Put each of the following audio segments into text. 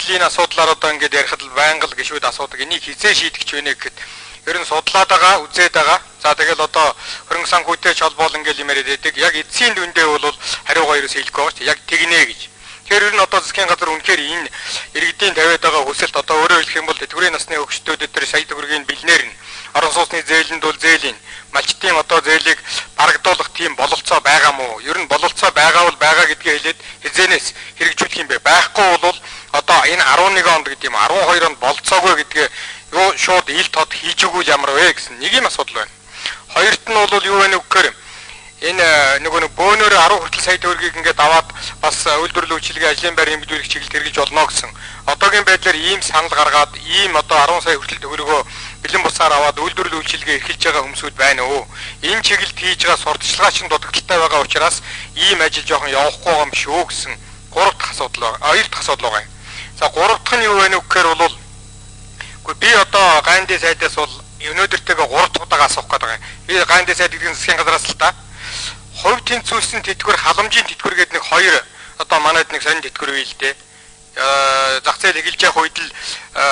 Энэ асуудлаар одоо ингээд ярихад л байнга л гишүүд асуудаг. Энийг хизээ шийдэх вэ гэхэд ер нь судлаад байгаа, үзээд байгаа. За тэгэл одоо хөрөнгө санхүүтэй ч холбоол ингээд юм яриад байдаг. Яг эцсийн дүндээ бол хариугаа ерөөс хэлэхгүй байгаа шүү дээ. Яг тэгнэ гэж. Тэгэхээр ер нь одоо засгийн газар үнэхээр энэ иргэдийн тавиад байгаа хүсэлт одоо өөрөөр хэлэх юм бол тэтгэврийн насны хөгжтөөд дээр сая төгрөгийн бэлнээр нь орон сууцны зээлэнд бол зээлийн малчдын одоо зээлийг барагдуулах тийм бололцоо байгаа мó? Ер нь бололцоо байгаа бол байгаа гэдгээ хэлээд хизээнээс хэрэгжүүлэх юм бэ? Байхгүй бол одоо энэ 11 онд гэдэг юм 12 онд болцоогүй гэдгээ юу шууд ил тод хийж өгвөл ямар вэ гэсэн нэг юм асуудал байна. Хоёрт нь бол юу вэ гэхээр энэ нөгөө нэг бөөнөөр 10 хүртэл сая төгрөгийг ингээд аваад бас үйлдвэрлэл үйлчилгээ ажлын байр нэмэгдүүлэх чиглэлд хэрэгжиж болно гэсэн. Одоогийн байдлаар ийм санал гаргаад ийм одоо 10 сая хүртэл төгрөгөө бэлэн бусаар аваад үйлдвэрлэл үйлчилгээ эрхэлж байгаа хүмүүсүүд байна өө. Энэ чиглэлд хийж байгаа сурталчилгаа чинь дутагдaltaй байгаа учраас ийм ажил жоохон явахгүй байгаа юм шүү гэсэн гурав дахь асуудал байгаа. Хоёр дахь асуудал байгаа юм. За гурав дахь нь юу вэ гэхээр бол үгүй би одоо Ганди сайдаас бол өнөөдөртэйгээ 3 дахь удаага асуух гээд байгаа юм. Би Ганди сайд гэдэг нь засгийн газараас л та. Хувь тэнцвэрсэн тэтгэвэр халамжийн тэтгэвэр гэдэг нэг хоёр одоо манайд нэг сонин тэтгэвэр бий л дээ. Зах зээл эхэлж явах үед л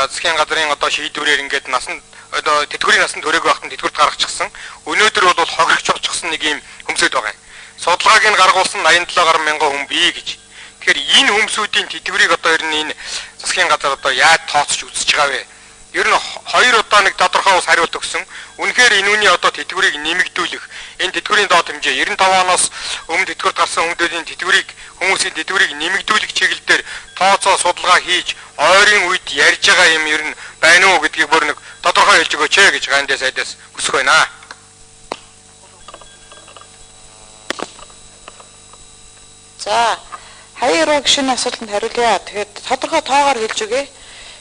засгийн газрын одоо шийдвэрээр ингээд насан одоо тэтгэврийн насан туршиг байхад нь тэтгэврт гаргачихсан. Өнөөдөр бол хохирогч болчихсон нэг юм хөмсөд байгаа юм. Судалгааг нь гаргуулсан 87 гаруй мянган хүн бий гэж. Тэгэхээр энэ хөмсүүдийн тэтгэврийг одоо ер нь энэ засгийн газар одоо яаж тооцож үзэж байгаа вэ? Ер нь хоёр удаа нэг тодорхой ус хариулт өгсөн. Үнэхээр энэ үний одоо тэтгэврийг нэмэгдүүлэх, энэ тэтгэврийн доод хэмжээ 95 оноос өмнө тэтгэврт гарсан хүмүүсийн тэтгэврийг хүмүүсийн тэтгэврийг нэмэгдүүлэх чиглэл дээр тооцоо судалгаа хийж ойрын үед ярьж байгаа юм ер нь байна уу гэдгийг бүр нэг тодорхой хэлж өгөөч гэж Ганди сайдаас хүсэх байна. За, хаяа гишүүний асуултанд хариулъя. Тэгэхээр тодорхой тоогоор хэлж өгье.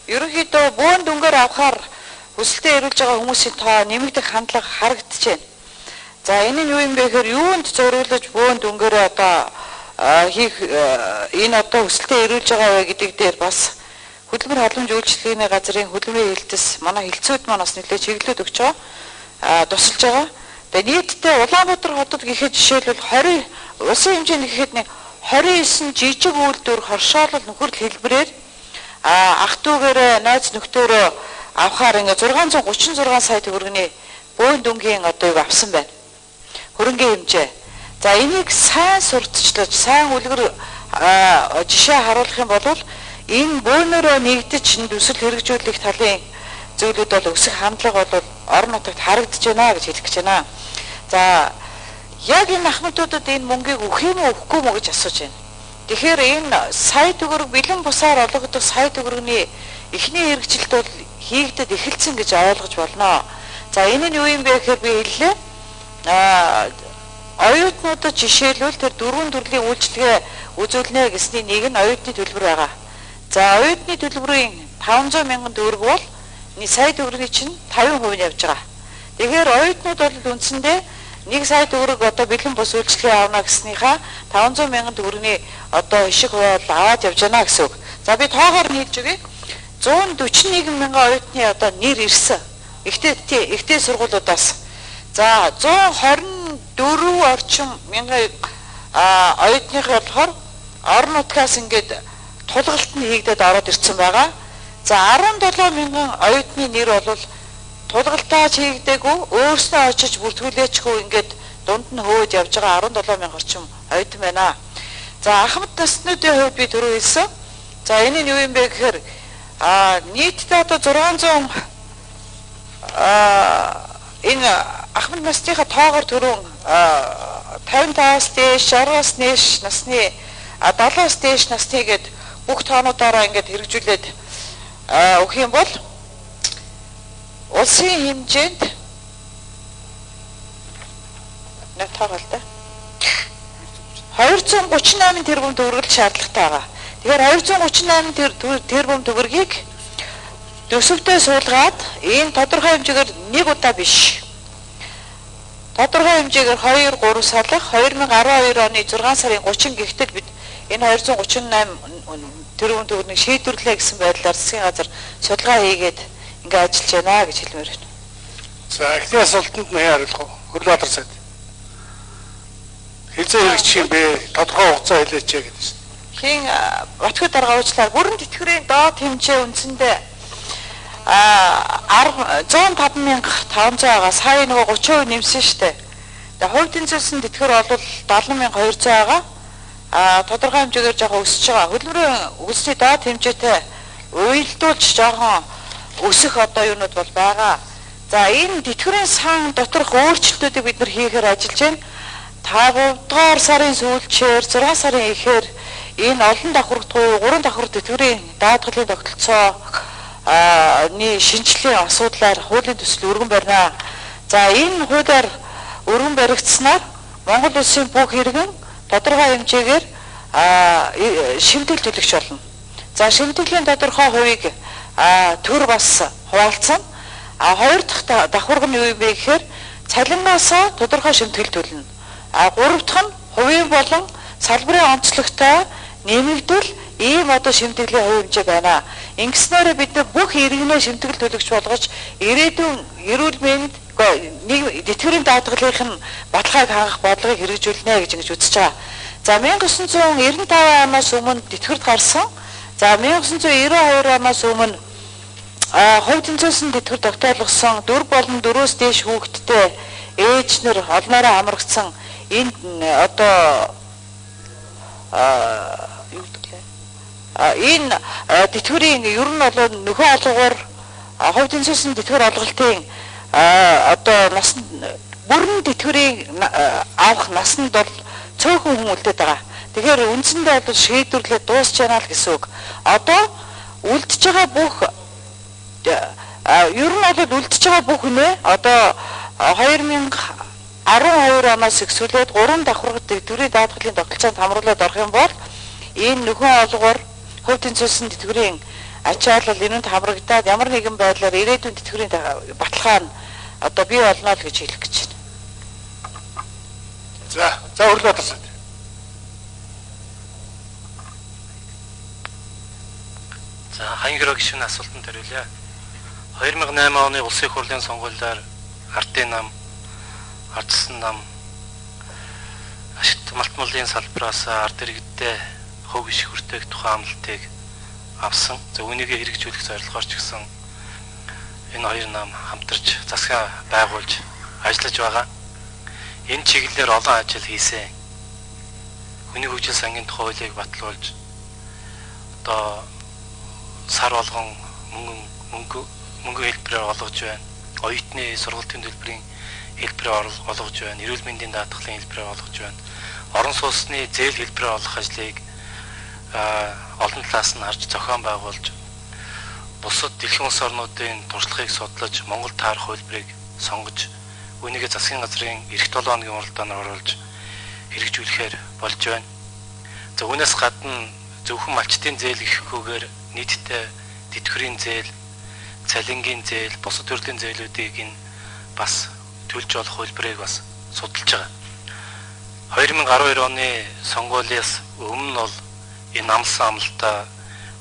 Ерөнхийдөө бөөн дүнгээр авахар хүсэлтээ ирүүлж байгаа хүмүүсийн тоо нэмэгдэх хандлага харагдаж байна. За энэ нь юу юм бэ гэхээр юунд зориулж бөөн дүнгээр одоо хийх энэ одоо хүсэлтээ ирүүлж байгаа вэ гэдэг дээр бас хөдөлмөр халамж үйлчилгээний газрын хөдөлмөрийн хилтэс манай хилцүүд маань бас нэлээд чиглэлүүд өгч байгаа, тусалж байгаа. Тэгээ нийтдээ Улаанбаатар хотод гэхэд жишээлбэл 20 улсын хэмжээнд гэхэд нэг 29 жижиг үйлдвэр хоршоолол нөхөрлөл хэлбэрээр ах дүүгээрээ найз нөхдөөрөө авахаар ингээ 636 сая төгрөгийн бөөн дүнгийн одоо юг авсан байна. Хөрөнгийн хэмжээ. За энийг сайн сурталчлаж, сайн үлгэр жишээ харуулах юм бол энэ бөөнөрөө нэгдэж төсөл хэрэгжүүлэх талын зүйлүүд бол өсөх хандлага бол орон нутагт харагдаж байна гэж хэлэх гэж байна. За яг энэ ахмадуудад энэ мөнгийг өгөх юм уу өгөхгүй юм уу гэж асууж байна. Тэгэхээр энэ сая төгрөг бэлэн бусаар олгодох сая төгрөгийн эхний хэрэгжилт бол хийгдэд эхэлсэн гэж ойлгож болно. За энэ нь юу юм бэ гэхээр би хэллээ. Оюутнуудад жишээлбэл тэр дөрвөн төрлийн үйлчилгээ үзүүлнэ гэсний нэг нь оюутны төлбөр байгаа. За оюутны төлбөрийн 500 мянган төгрөг бол сая төгрөгийн чинь 50% нь явж байгаа. Тэгэхээр оюутнууд бол үндсэндээ 1 сая төгрөг одоо бэлэн бус үйлчилгээ авна гэснийхаа 500 мянган төгрөгийн одоо ишиг хувиа аваад явж байна гэсэн үг. За би тоогоор нь хэлж өгье. 141 мянган оюутны одоо нэр ирсэн. Ихтэй сургуулиудаас. За 124 орчим мянган оюутных болохоор орон нутгаас ингээд тулгалт нь хийгдээд ороод ирсэн байгаа. За 17 мянган оюутны нэр бол тулгалтаач хийгдээгүй, өөрснөө очиж бүртгүүлээчгүй ингээд дунд нь хөөж явж байгаа 17 мянга орчим оюутан байна. За ахмад наснуудын хувьд би түрүү хэлсэн. За энэ нь юу юм бэ гэхээр нийтдээ одоо 600 энэ ахмад насныхаа тоогоор түрүүн 55-аас дээш, 60-аас дээш насны, 70-аас дээш насны гээд бүх тоонуудаараа ингээд хэрэгжүүлээд өгөх юм бол улсын хэмжээнд тоогоо л да. 238 тэрбум төгрөгөл шаардлагатай байгаа. Тэгэхээр 238 тэрбум төгрөгийг төсөвтэй суулгаад энэ тодорхой хэмжээгээр нэг удаа биш. Тодорхой хэмжээгээр 2 3 салах 2012 оны 6 сарын 30 гэхтэл бид энэ 238 тэрбум төгрөгийг шийдвэрлэе гэсэн байдлаар засгийн газар судалгаа хийгээд ингээ ажиллаж байна гэж хэлмээр байна. За эхний асуултанд нь хариулах уу? Хөрөлбаатар сайд. Хизээ хэрэгжих юм бэ? Тодорхой хугацаа хэлээч гэдэг шин. Хин Батхүү дарга уучлаар бүрэн тэтгэврийн доод хэмжээ үндсэндээ 105,500 байгаа. Сая нөгөө 30% нэмсэн шүү дээ. Тэгээ хувь тэнцвэрсэн тэтгэвэр бол 70,200 байгаа. Тодорхой хэмжээгээр жоохон өсөж байгаа. Хөдөлмөрийн хөлсний доод хэмжээтэй уялдуулж жоохон өсөх одоо юунууд бол байгаа. За энэ тэтгэврийн сан доторх өөрчлөлтүүдийг бид нар хийхээр ажиллаж байна. 5 дугаар сарын сүүлчээр 6 сарын эхээр энэ олон давхарт буюу 3 давхар тэтгэврийн даатгалын тогтолцоо ны шинжлэлийн асуудлаар хуулийн төсөл өргөн барина. За энэ хуулиар өргөн баригдсанаар Монгол улсын бүх иргэн тодорхой хэмжээгээр шимтгэл төлөгч болно. За шимтгэлийн тодорхой хувийг төр бас хуваалцсан. Хоёр дахь давхарга нь юу юм бэ гэхээр цалингаас тодорхой шимтгэл төлнө. Гурав дахь нь хувийн болон салбарын онцлогтой нэмэгдэл ийм одоо шимтгэлийн хувь хэмжээ байна. Ингэснээр бид нар бүх иргэнээ шимтгэл төлөгч болгож ирээдүйн эрүүл мэнд нэг тэтгэврийн даатгалынх нь баталгааг хангах бодлогыг хэрэгжүүлнэ гэж ингэж үзэж байгаа. За 1995 оноос өмнө тэтгэврт гарсан. За 1992 оноос өмнө хувь тэнцвэрсэн тэтгэвэр тогтоолгосон 4 болон 4-өөс дээш хүүхэдтэй ээж нар олноороо хамрагдсан энэ одоо юу гэдэг лээ. Энэ тэтгэврийн ер нь бол нөхөн олгоор хувь тэнцвэрсэн тэтгэвэр олголтын одоо насанд бүрэн тэтгэврийн авах насанд бол цөөхөн хүн үлдээд байгаа. Тэгэхээр үндсэндээ бол шийдвэрлээд дуусч байна л гэсэн үг. Одоо үлдэж байгаа бүх ер нь бол үлдэж байгаа бүх хүнээ одоо 2012 оноос эхлээд 3 давхаргад тэтгэврийн даатгалын тогтолцоонд хамруулаад орох юм бол энэ нөхөн олгоор хувь тэнцвэрсэн тэтгэврийн ачаалал энэнд хамрагдаад ямар нэгэн байдлаар ирээдүйн тэтгэврийн баталгаа нь одоо бий болно л гэж хэлэх гэж байна. За, за Хөрлөбаатар сайд. За, Хаян гишүүний асуултанд хариулъя. 2008 оны улсын их хурлын сонгуулиар ардын нам, ардсан нам, ашигт малтмалын салбараас ард иргэдтэй хөв гишг хүртээх тухайн амлалтыг авсан. За үүнийгээ хэрэгжүүлэх зорилгоор ч гэсэн энэ хоёр нам хамтарч засгаа байгуулж ажиллаж байгаа. Энэ чиглэлээр олон ажил хийсэн. Хүний хөгжил сангийн тухай хуулийг батлуулж одоо сар болгон мөнгө хэлбэрээр олгож байна. Оюутны сургалтын төлбөрийн хэлбэрээр олгож байна. Эрүүл мэндийн даатгалын хэлбэрээр олгож байна. Орон сууцны зээл хэлбэрээр олгох ажлыг олон талаас нь харж зохион байгуулж бусад дэлхийн улс орнуудын туршлагыг судлаж Монгол таарах хувилбарыг сонгож үүнийгээ засгийн газрын эх 7 хоногийн уралдаанаар оруулж хэрэгжүүлэхээр болж байна. За үүнээс гадна зөвхөн малчдын зээл гэхгүйгээр нийтдээ тэтгэврийн зээл, цалингийн зээл, бусад төрлийн зээлүүдийг нь бас төлж олох хувилбарыг бас судалж байгаа. 2012 оны сонгуулиас өмнө бол энэ амлсан амлалтаа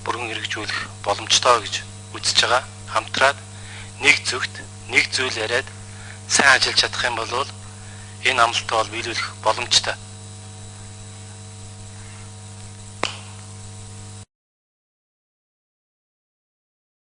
бүрэн хэрэгжүүлэх боломжтой гэж үзэж байгаа. Хамтраад нэг зүгт нэг зүйл яриад сайн ажиллаж чадах юм бол энэ амлалтаа бол биелүүлэх боломжтой.